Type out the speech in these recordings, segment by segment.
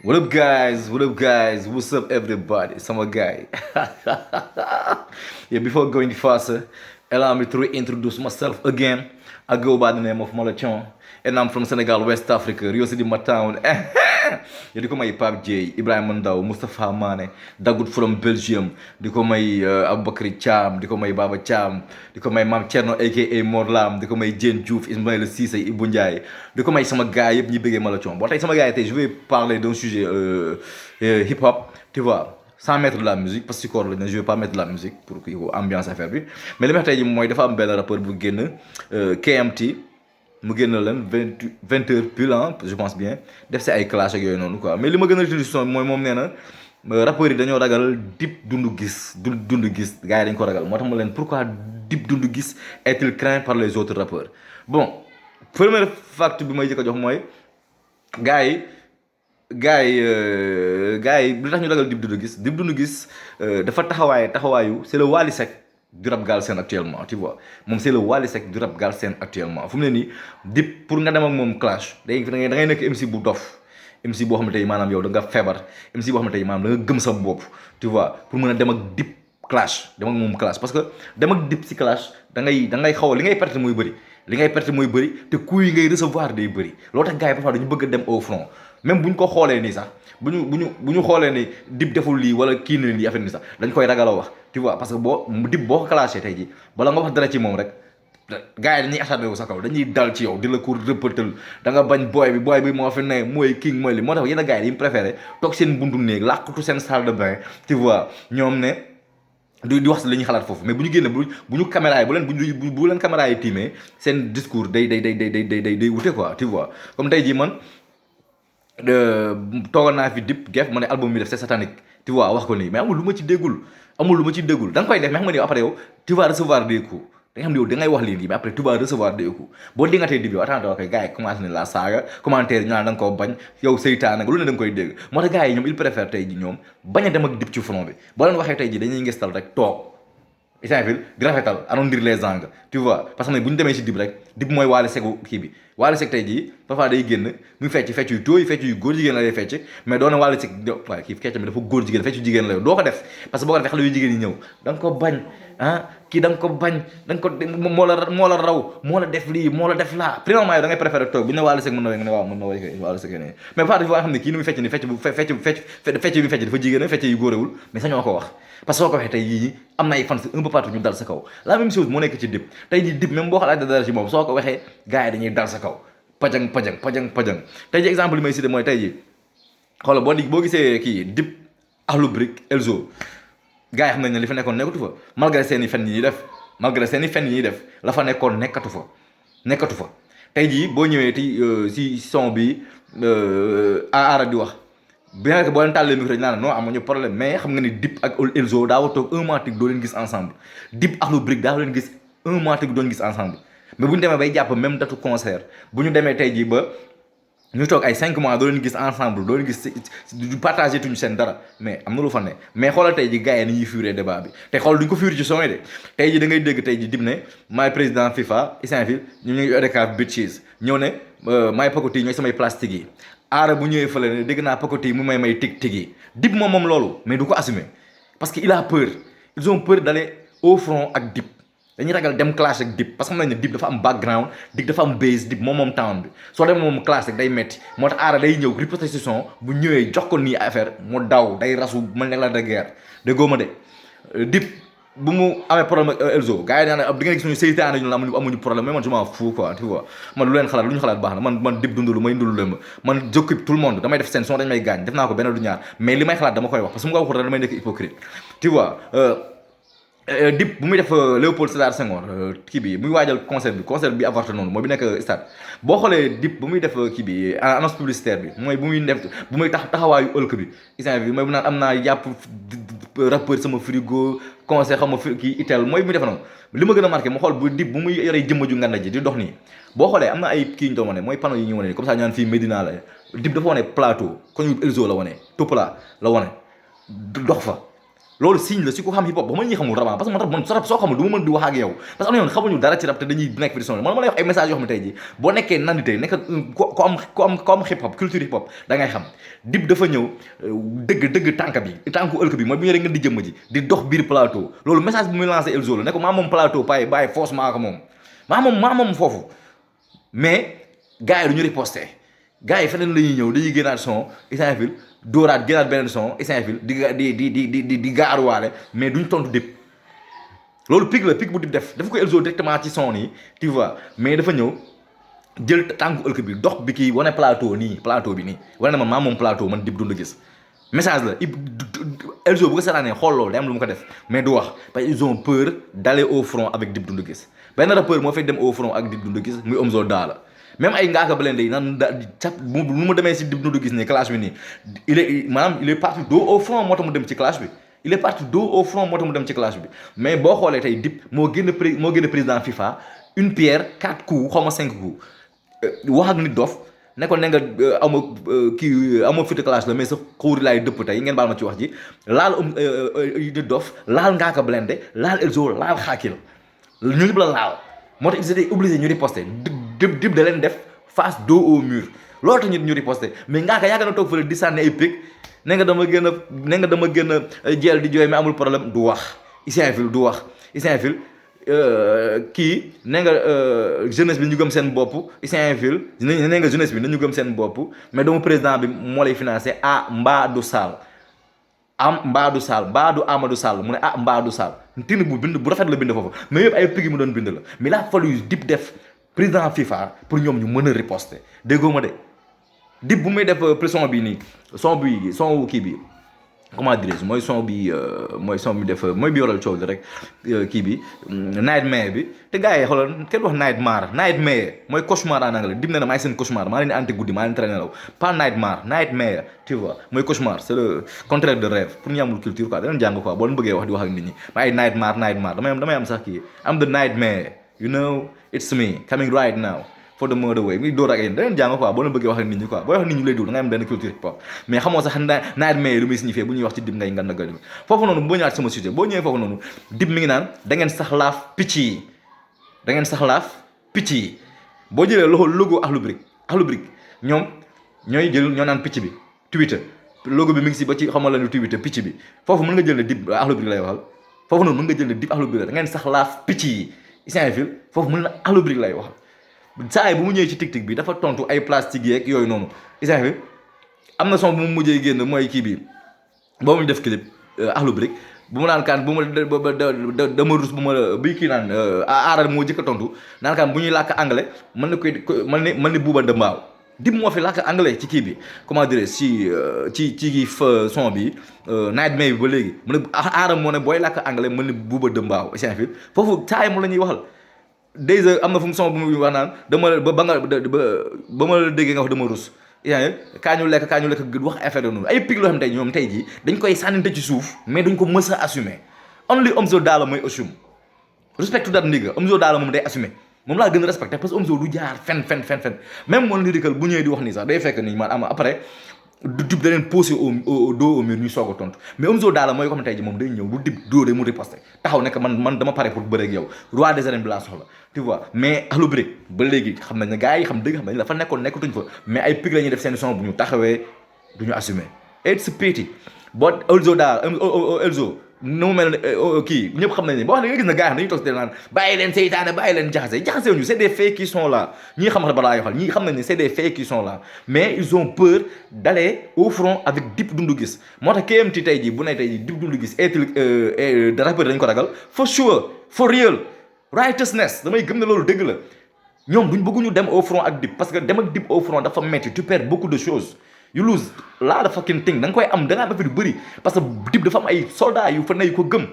What up, guys? What up, guys? What's up, everybody? Sama guy. Yeah, before going faster, allow me to reintroduce myself again. I go by the name of MALATHION, and I'm from Senegal, West Africa, Rio City, my town. Yeah, di ko may Pape J, Ibrahima Ndaw, Moustapha Mané, Dagoud from Belgium, di ko may Aboubacry Thiam, di ko may Baba Thiam, di ko may Mame Thierno aka Mor Lam, di ko may Diène Diouf, Ismaïla Cissé, Ibou Ndiaye, di ko may sama gars yëpp ñi bëggee Malathion. Bon tey sama gars yi tey je vais parler d'un sujet hip-hop, tu vois, sans mettre de la musique parce que corps la je vais pas mettre de la musique pour que ambiance affaire bi mais li ma wax tey ji mooy dafa am benn rappeur bu génn KMT mu génn leen 20 heures pile je pense bien def si ay clash ak yooyu noonu quoi mais li ma gën a retenir son mooy moom nee na rappeurs yi dañoo ragal Dip Doundou Guiss Doundou Guiss gars yi dañ ko ragal moo tax ma leen pourquoi Dip Doundou Guiss est-il craint par les autres rappeurs. Bon premier fact bi may jëkk a jox mooy gars yi li tax ñu ragal Dip Doundou Guiss dafa taxawaayu c'est le Wally Seck du rap galsen actuellement, tu vois moom c'est le Wally Seck du rap galsen actuellement fu mu ne nii Dip pour nga dem ak moom clash da ngay nekk MC bu dof, MC boo xam ne tey maanaam yow da nga feebar, MC boo xam ne tey maanaam da nga gëm sa bopp, tu vois pour mën a dem ak Dip clash, dem ak moom clash parce que dem ak Dip si clash da ngay xaw a li ngay perte mooy bëri te coups yi ngay recevoir day bëri loolu tax gars yi parfois dañu bëgg a dem au front même bu ñu ko xoolee nii sax bu ñu xoolee ni Dip deful lii wala kii na lii affaire nii sax dañ koy ragal a wax, tu vois parce que Dip boo ko clashé tey ji bala nga wax dara ci moom rek gars yi dañuy acharné wu sa kaw dañuy dal ci yow di la ko rëppatal da nga bañ booy bi moo fi ne mooy king mooy li moo tax yenn gars yi préféré toog seen buntu néeg làqatu seen salle de bain, tu vois ñoom ne di wax li ñuy xalaat foofu mais bu ñu génne bu ñu caméra yi bu leen caméra yi tiimee seen discours day wute quoi, tu vois comme tey jii man toogal naa fi Dip Gef ma ne album mi def c'est satanique, tu vois wax ko nii mais amul lu ma ci déggul da nga koy def mais xam nga ni après yow tu vas recevoir des coups da nga xam ne yow da ngay wax lii nii mais après tu vas recevoir des coups boo dingatee Dip yow attends koy gars yi commencé ne la saaga commentaire ñu naan da nga koo bañ yow seytaan nga lu ne da nga koy dégg moo tax gars yi ñoom il préfère tey ji ñoom bañ a dem ak Dip ci front bi boo leen waxee tey ji dañuy ngistal rek toog Isainville di rafetal arrondir les angles, tu vois parce que bu ñu demee ci Dip rek Dip mooy Wally Seck kii bi Wally Seck tey jii parfois day génn muy fecc yu tooy fecc yu góor jigéen la lay fecc mais doona Wally Seck waaye kii fecc mi dafa góor jigéen fecc jigéen la yow doo ko def parce que boo ko defee xale yu jigéen yi ñëw da nga ko bañ kii da nga ko bañ da nga ko moo la raw moo la def lii moo la def laa premièrement yow da ngay préféré toog bu ñu ne Wally Seck mën na wéy nga ne waaw mën na wéy Wally Seck nii mais parfois dafa xam ne kii ni muy fecc ni fecc bi fecc dafa jigéen fecc yu góorewul mais sañoo ko wax parce que soo ko waxee tey yii am na ay fans un peu partout ñu dal sa kaw la même chose moo nekk ci Dip tey jii Dip même boo xalaatee dara ci moom soo ko waxee gars yi dañuy dal sa kaw pajang tey ji exemple li may cité mooy tey ji xoolal boo gisee kii Dip Akhlou Brick Elzo gars yi xam nañ ne li fa nekkoon nekkatu fa malgré seen i fen yi ñuy def la fa nekkoon nekkatu fa tey jii boo ñëwee si son bi aara di wax bien que boo leen tàllee micro naan non amuñu problème mais xam nga ni Dip ak Elzo daa war toog un mois doo leen gis ensemble Dip Akhlou Brick daa leen gis un mois doon gis ensemble mais bu ñu demee bay jàpp même datu concert bu ñu demee tey jii ba ñu toog ay 5 mois doo leen gis ensemble doo leen gis du partagé tuñu seen dara mais am na lu fa ne mais xoolal tey ji gars yi ni ñuy fuuree débat bi te xool duñ ko fuur ci son yi de tey ji da ngay dégg tey ji Dip ne maay président FIFA Isainville ñu ngi ODCAV bitches ñëw ne maay pakoti ñooy samay plastique yi aara bu ñëwee fële ne dégg naa pakoti mu may tig yi Dip moom loolu mais du ko assumer parce que il a peur ils ont peur d'aller au front ak Dip dañuy ragal dem clash ak Dip parce que xam nañ ne Dip dafa am background Dip dafa am base Dip moom town bi soo demee moom clash rek day metti moo tax aara day ñëw riposte ci son bu ñëwee jox ko nii affaire mu daw day rasu mel ne la de guerre déggoo ma de Dip bu mu amee problème ak Elzo gars yi naan di nga gis suñu seytaane ñu la amuñu problème mais man je m'en fous quoi, tu vois man lu leen xalaat lu ñu xalaat baax na man Dip dundulu may ndulu leen man j'occupe tout le monde damay def seen son dañ may gaañ def naa ko benn du ñaar mais li may xalaat dama koy wax parce que mu nga waxul damay nekk hypocrite, tu vois Dip bu muy def Léopold Sédar Senghor kii bi muy waajal concert bi avorté noonu mooy bi nekk stade boo xoolee Dip bu muy def kii bi annonce publicitaire bi mooy bu muy taxawaayu ëlk bi isant bi mooy bu naan am naa yàpp rappeur sama frigo concert xam nga kii itel mooy bu muy def noonu li ma gën a marqué ma xool bu Dip bu muy yoree jëmma ju nganda ji di dox nii boo xoolee am na ay kii ñu doon wane mooy panneau yi ñu wane nii comme ça ñu naan fii Médina la Dip dafa wane plateau kon Elzo la wane Topla la wane dox fa loolu signe la si ko xam hip hop ba ma ñuy xamul rap parce que man rap soo xamul du ma mën di wax ak yow parce que am na yoon xamuñu dara ci rap te dañuy nekk fi di sonn man ma lay wax ay message yoo xam ne tey jii boo nekkee nandite nekk ko am hip hop culture hip hop da ngay xam Dip dafa ñëw dëgg tànku ëlk bi mooy bu ñu rek nga di jëmm ji di dox biir plateau loolu message bu muy lancé Elzo la ne ko maa moom plateau bàyyi force maa ko moom maa moom foofu mais gars yi du ñu riposté gars yi feneen la ñuy ñëw dañuy génnaat son Isainville dóoraat génnaat beneen son Isainville di gaaruwaale mais duñ tontu Dip loolu pic bu Dip def ko Elzo directement ci son yi tu vois mais dafa ñëw jël tànku ëlk bi dox bi kii wane plateau bi nii wane na man maa moom plateau man Dip Doundou Guiss message la Elzo bu ko seetaanee xool loolu day am lu mu ko def mais du wax parce qu'ils ont peur d'aller au front avec Dip Doundou Guiss benn rappeur moo fay dem au front ak Dip Doundou Guiss muy Omzo Dollar même ay Ngaaka Blindé yi naan nu mu demee si Dip Doundou Guiss nii clash bi nii il est parti dos au front moo tax mu dem ci clash bi mais boo xoolee tey Dip moo génn président FIFA une pierre 4 coups xaw ma 5 coups wax ak nit dof ne ko ne nga amoo fiti clash la mais sa xuuri laay dëpp tey ngeen baal ma ci wax ji laal nit dof laal Ngaaka Blindé laal Elzo laal Xaakil ñu ñëpp la laal moo tax ils étaient obligés ñu riposter Dip da leen def face dos au mur loolu tax ñu riposter mais Ngaaka yàgg na toog fële di sànni ay pic ne nga dama gën a jeel di jooy mais amul problème du wax Isainville du wax Isainville kii ne nga jeunesse bi ñu gëm seen bopp Isainville ne nga jeunesse bi nañu gëm seen bopp mais doomu président bi moo lay financé Mbadou Sall Mbadou Amadou Sall mu ne Mbadou Sall tin bu bind bu rafet la bind foofu mais yëpp ay pigi mu doon bind la mais la fallu Dip def président FIFA pour ñoom ñu mën a riposter déggoo ma de Dip bu muy def pression bi nii son kii bi comment dirais-je mooy son bi def mooy bi yoral coow rek kii bi nightmare bi te gars yi xoolal kenn wax nightmare mooy cauchemar en anglais Dip ne na maay seen cauchemar maa leen di ante guddi maa leen traîné law pas nightmare tu vois mooy cauchemar c'est le contraire de rêve pour ñu amul culture quoi dañu jàng quoi boo leen bëggee wax di wax ak nit ñi maay nightmare damay am sax kii am the nightmare you know it's me coming right now for the murder way muy dóor ak yéen da leen jàng quoi boo leen bëggee wax ak nit ñi quoi booy wax nit ñi lay dóor da ngay am benn culture hip hop mais xamoo sax nightmare lu muy signifié bu ñuy wax ci Dip ngay ngan na gën foofu noonu boo ñëwaat sama sujet boo ñëwee foofu noonu Dip mi ngi naan da ngeen sax laaf picc yi boo jëlee logo Akhlou Brick ñoom ñoo naan picc bi Twitter logo bi mi ngi si ba ci xamal la ni Twitter picc bi foofu mën nga jël ne Dip Akhlou Brick lay waxal foofu noonu mën nga jël ne Dip Akhlou Brick da ngeen sax laaf picc yi Isainville foofu mën na Akhlou Brick lay waxal saa yi bu mu ñëwee ci TikTok bi dafa tontu ay plastique yeeg yooyu noonu Isainville am na son bu mu mujjee génn mooy kii bi boo mu def clip Akhlou Brick bu mu naan kaan bu ma dama rus bu ma bii kii naan aaral moo jëkk a tontu naan kaan bu ñuy làkk anglais mën ni buuba dëmbaaw Dip moo fi làkk anglais ci kii bi comment dire ci son bi nightmare bi ba léegi mu ne aaral moo ne booy làkk anglais mën ni buuba dëmbaaw Isainville foofu saa yi moom la ñuy waxal déjà am na fu mu son bu muy wax naan ba ma la déggee nga wax dama rus yaa kaa ñu lekk wax affaire noonu ay pig loo xam tey ñoom tey jii dañ koy sànninte ci suuf mais duñ ko mës a assumer only Omzo Dollar mooy assume respect to that nigga Omzo Dollar moom day assumer moom laa gën a respecté parce que Omzo du jaar fen même moom lyrical bu ñëwee di wax nii sax day fekk ni man am après Dip da leen posé au dos au mur ñuy soog a tontu mais Omzo Dollar mooy ko xam ne tey ji moom day ñëw lu Dip dóoree mu riposté taxaw nekk man dama pare pour bëre ak yow roi des arènes bi laa soxla tu vois mais Akhlou Brick ba léegi xam nañ ne gars yi xam nañ dafa nekkatuñ fa mais ay pig la ñuy def seen son bu ñu taxawee du ñu assumé it's pity but Omzo Dollar Elzo nu mu mel ne kii ñëpp xam nañ ne boo xam ne nga gis na gars yi dañuy toog si naan bàyyi leen seytaane bàyyi leen jaxase ñu c'est des faits qui sont là ñii xam nañ ne c'est des faits qui sont là mais ils ont peur d'aller au front avec Dip Doundou Guiss moo tax KMT tey jii bu ne tey jii Dip Doundou Guiss et rappeur dañ ko ragal for sure for real righteousness damay gëm ne loolu dëgg la ñoom duñ bëgguñu dem au front ak Dip parce que dem ak Dip au front dafa metti tu perds beaucoup de choses you lose lot of fucking thing da nga koy am da ngaa ba fi du bëri parce que Dip dafa am ay soldats yu fa ne yu ko gëm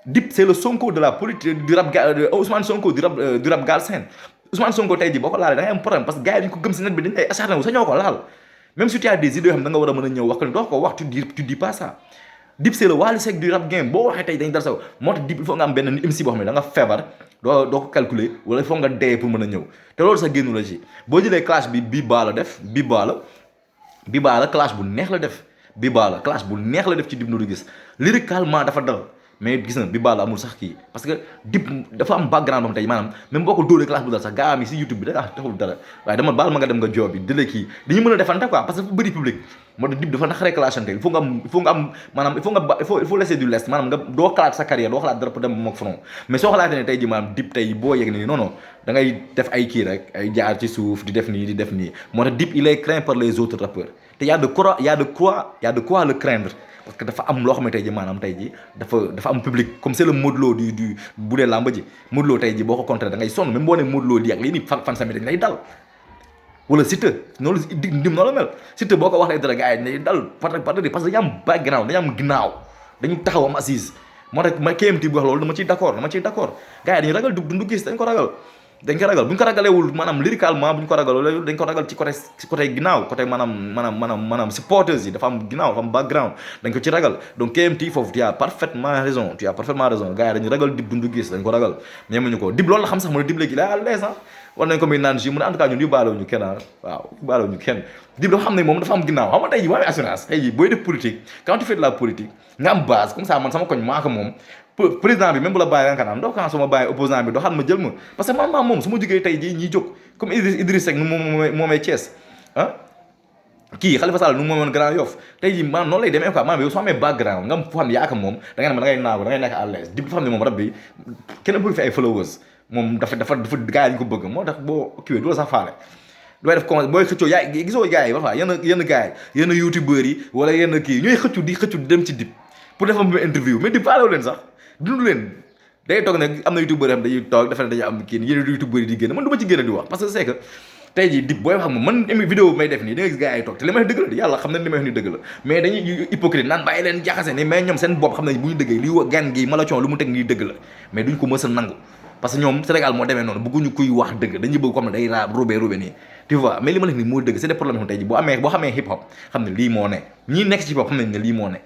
Dip c'est le Sonko de la politique du rap Ousmane Sonko du rap galsen Ousmane Sonko tey jii boo ko laalee da ngay am problème parce que gars yi dañ ko gëm si net bi dañ ay acharné wu sa ñoo ko laal même si tu as des idées yoo xam da nga war a mën a ñëw wax ko doo ko wax tu dis pas ça Dip c'est le Wally Seck du rap game boo waxee tey dañ dal saw moo tax Dip il faut nga am benn MC boo xam ne da nga feebar doo ko calculer wala il faut nga dee pour mën a ñëw te loolu sax génnu la ci boo jëlee clash bi bii baa la clash bu neex la def bi baa la clash bu neex la def ci Dip Doundou Guiss lyricalement dafa dal mais gis na bi baa la amul sax kii parce que Dip dafa am background bam tey maanaam même boo ko dóoree clash bu dal sax gaa am yi si YouTube bi da taxul dara waaye dama baal ma nga dem nga job bi dële kii dañu mën a defante quoi parce que dafa bëri public moo tax Dip dafa naqaree clashante il faut nga am maanaam il faut laisser du lest maanaam nga doo xalaat sa carrière doo xalaat dara pour dem mook front mais soo xalaatee ne tey ji maanaam Dip tey boo yegg ni non non da ngay def ay kii rek ay jaar ci suuf di def nii moo tax Dip il est craint par les autres rappeurs te y a de quoi le craindre parce que dafa am loo xam ne tey ji maanaam tey ji dafa am public comme c'est le Modou Lo du bu dee làmb ji Modou Lo tey ji boo ko contré da ngay sonn même boo ne Modou Lo lii ak lii nii fan sami dañ lay dal wala Siteu noonu Dim noonu la mel Siteu boo ko waxee dara gars yi dañuy dal parce que dañu am background dañu am ginnaaw dañu taxaw am assise moo tax ma KMT bu wax loolu dama ciy d'accord gars yi dañu ragal Dip Doundou Guiss dañ ko ragal bu ñu ko ragalewul maanaam lyricalement bu ñu ko ragal dañ ko ragal ci côté ginnaaw côté maanaam supporters yi dafa am ginnaaw dafa am background dañ ko ci ragal donc KMT foofu tu as parfaitement raison gars yi dañu ragal Dip Doundou Guiss dañ ko ragal ñemuñu ko Dip loolu la xam sax mu ne Dip léegi la à l'aise war nañ ko muy naan ji mu ne en tout cas ñun yóbbaalewuñu kenn waaw yóbbaalewuñu kenn Dip dafa xam ne moom dafa am ginnaaw xam nga tey ji boo amee assurance tey ji booy def politique quand tu fais de la politique nga am base comme ça man sama koñ maa ko moom président bi même bu la bàyyi nga naan doo kan suma bàyyi opposant bi doxal ma jël ma parce que man maa moom su ma jógee tey jii ñiy jóg comme Idriss Seck nu moomee Thiès kii Khalifa Sall nu moomoon Grand Yoff tey jii maanaam noonu lay demee quoi maanaam yow soo amee background nga foo xam ne yaaka moom da nga ne ma da ngay naagu da ngay nekk à l'aise Dip dafa xam ne moom rab bi kenn bëgg fi ay followers moom dafa gars yi ñu ko bëgg moo tax boo kiiwee du la sax faale dooy def commencé booy xëccoo yaay gisoo gars yi parfois yenn gars yi yenn youtubeurs yi wala yenn kii ñooy xëccu di dem ci Dip pour defam bi interview mais Dip faalewu leen sax dundu leen day toog ne am na youtubeur am dañuy toog dafa ne dañuy am kii yenn youtubeurs yi di génn man du ma ci génn di wax parce que c'est que tey jii Dip booy wax man vidéo may def nii da nga gis gars yi toog te li may wax dëgg la yàlla xam na li may wax ni dëgg la mais dañuy hypocrite naan bàyyi leen jaxase ni mais ñoom seen bopp xam nañ bu ñu dëggee li gan gi MALATHION lu mu teg nii dëgg la mais duñ ko mës a nangu parce que ñoom Sénégal moo demee noonu bëgguñu kuy wax dëgg dañuy bëgg comme ne day raab robe nii tu vois mais li ma la ni moo dëgg c'est des problèmes tey jii boo xamee hip hop xam ne lii moo ne ñii nekk ci hip hop xam nañ ne lii moo ne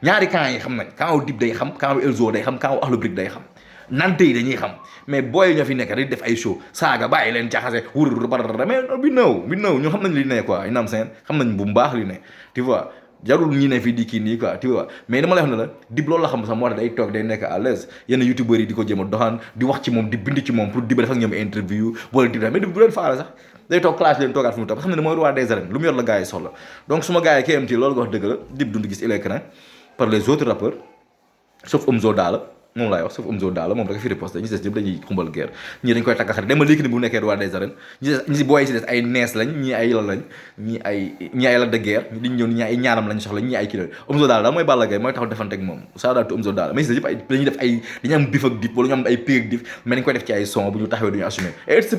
ñaari camp yi xam nañ camp wu Dip day xam camp wu Elzo day xam camp wu Akhlou Brick day xam nante yi dañuy xam mais booy ñoo fi nekk di def ay show saaga bàyyi leen jaxase wur barara mais bi nëw ñu xam nañ li ne quoi inam seen xam nañ bu mbaax li ne tu vois jarul ñi ne fii di kii nii quoi tu vois mais dama lay wax ne la Dip loolu la xam sax moo tax day toog day nekk à l'aise yenn youtubeurs yi di ko jéem a doxaan di wax ci moom di bind ci moom pour Dip def ak ñoom interview wala Dip mais Dip bu leen faale sax day toog classe leen toogaat fi mu toog xam ne mooy roi des arènes lu mu yor la gars yi soxla donc suma gars yi KMT loolu nga wax dëgg la Dip Doundou Guiss il est craint par les autres rappeurs sauf Omzo Dollar moom laay wax sauf Omzo Dollar moom da nga fi riposte ñi si des ñëpp dañuy xumbal guerre ñii dañ koy tagga xarit dama léegi ni bu nekkee roi des arènes ñi si booy si des ay nees lañ ñii ay lal lañ ñii ay Lac de Guiers diñ ñëw ñii ay ñaanam lañ soxla ñii ay kii Omzo Dollar daal mooy Balla Gaye mooy taxaw defante ak moom saadaatu Omzo Dollar mais si des yëpp ay dañuy def ay dañuy am bif ak Dip wala ñu am ay pig ak Dip mais dañ koy def ci ay son bu ñu taxawee duñu assumer et it's a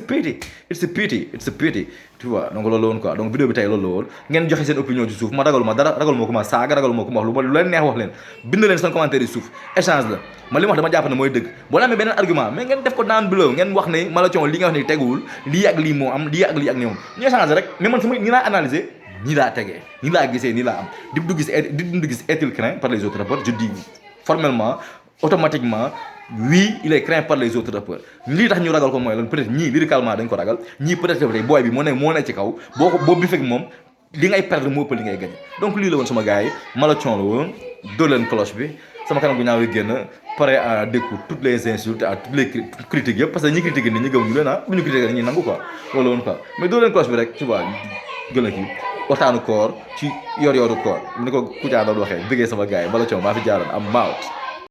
pity tu vois donc loolu la woon quoi donc vidéo bi tey loolu la woon ngeen joxe seen opinion ci suuf ma ragal ma dara ragal moo ko ma saaga ragal moo ko ma wax lu leen neex wax leen bind leen seen commentaire yi suuf échange la man li ma wax dama jàpp ne mooy dëgg boo la amee beneen argument mais ngeen def ko down below ngeen wax ne MALATHION li nga wax ni teguwul lii ak lii moo am lii ak lii ak nii moom ñu échange rek mais man sama ñi laa analyser ñii laa tegee ñii laa gisee nii laa am Dip Doundou Guiss est-il craint par les autres rappeurs je dis formellement automatiquement oui il est craint par les autres rappeurs lii tax ñu ragal ko mooy lan peut-être ñii lyricalement dañ ko ragal ñii peut-être que tey booy bi moo ne ci kaw boo bi fekk moom li ngay perdre moo ëpp li ngay gagner donc lii la woon sama gars yi MALATHION la woon dóor leen cloche bi sama kanam gu ñaaw yi génn prêt à découvrir toutes les insultes à toutes les critiques yëpp parce que ñi critiquer nit ñi gëm ñu leen bu ñu critiquer dañuy nangu quoi loolu la woon quoi mais dóor leen cloche bi rek tu vois gën a kii waxtaanu koor ci yor-yoru koor ni ko Kouthia doon waxee bëggee sama gars yi MALATHION maa fi jaaroon am maawut